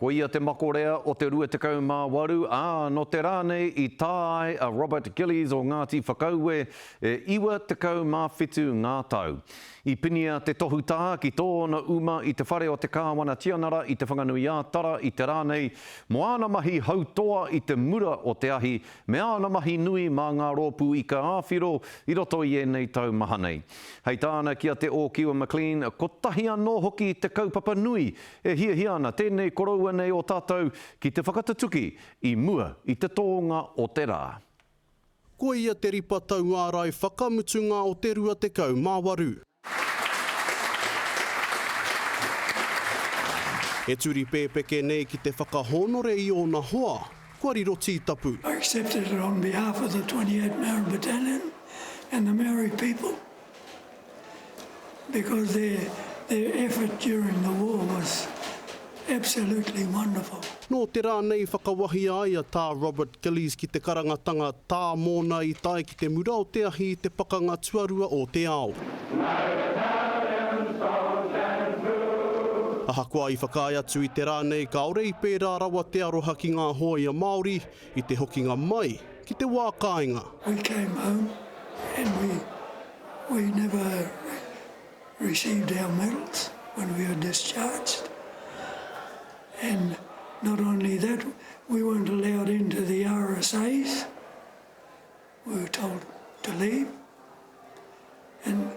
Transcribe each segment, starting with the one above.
Ko ia te makorea o te 28, ā, nō te rā nei i tā ai a Robert Gillies o Ngāti Whakaue e 97 ngā tau. I pinia te tohu tā ki tōna uma i te whare o te Kāwana Tianara i Te Whanganui-ā-Tara i te rā nei mō āna mahi hautoa i te mura o te ahi me āna mahi nui mā ngā rōpū ika ā-whiro i roto i ēnei tau maha nei. Hei tāna ki a Te Ōkiwa McLean, kotahi anō hoki te kaupapa nui e hiahia ana tēnei koroua nei o tātou ki te whakatutuki i mua i te tōnga o te rā. Ko ia te ripa tauārai whakamutunga o te 28. E turi pēpeke nei ki te whakahōnore i ōna hoa, kua riro tītapu. I accepted it on behalf of the 28 Maori Battalion and the Maori people because their, their effort during the war was absolutely wonderful. Nō te rā nei whakawahia ai a Tā Robert Gillies ki te karangatanga tā mōna i tae ki te mura o te ahi i te Pakanga Tuarua o te Ao. Ahakoa i whakaae atu i te rā nei kāore i pērā rawa te aroha ki ngā hōia Māori i te hokinga mai ki te wā kāinga. We came home and we, we never received our medals when we were discharged and not only that, we weren't allowed into the RSAs, we were told to leave and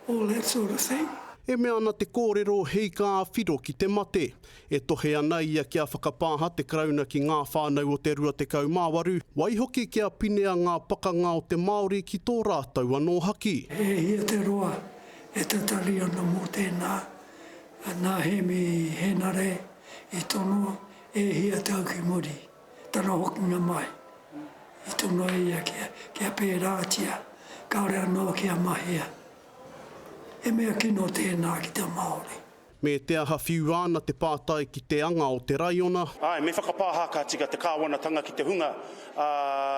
all that sort of thing. E mea ana te kōrero he ika ā-whiro ki te mate. E tohe ana ia kia whakapāha te Karauna ki ngā whānau o te 28, waihoki kia pinea ngā pakanga o te Māori ki tō rātou anō haki. E hia te roa e tatari ana mō tēnā, nā Hēmi Hēnare i tono e hia tau ki muri, tana hokinga mai. I tono e ia kia pērātia, kāore anō kia mahia. He mea kino tēnā ki te Māori. Me te aha whiua ana te pātai ki te anga o te raiona. Āe, me whakapāha ka tika te kāwanatanga ki te hunga, ā,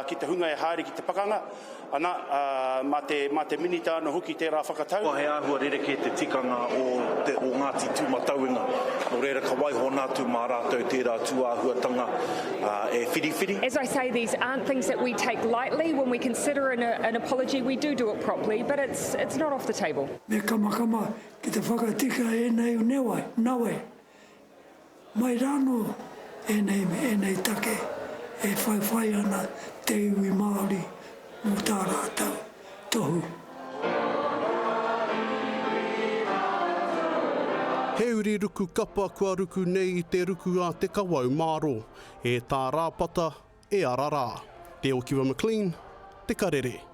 ki te hunga e haere ki te pakanga, ana, ā, mā te, mā te Minita anō hoki tērā whakatau. He āhua rerekē te tikanga o te, o Ngāti Tūmatauenga, nō reira ka waihona atu mā rātou tērā tūāhuatanga e whiriwhiri. As I say, these aren't things that we take lightly. When we consider an, an apology, we do do it properly, but it's, it's not off the table. Me kamakama ki te whakatika ēnei newa, nawe, mai rānō ēnei, ēnei take e whaiwhai ana te iwi Māori mō tā rātou tohu. He uri ruku kapa kua ruku nei i te ruku a te kawau mārō. E tā Rāpata, e ara rā. Te Okiwa McLean, Te Karere.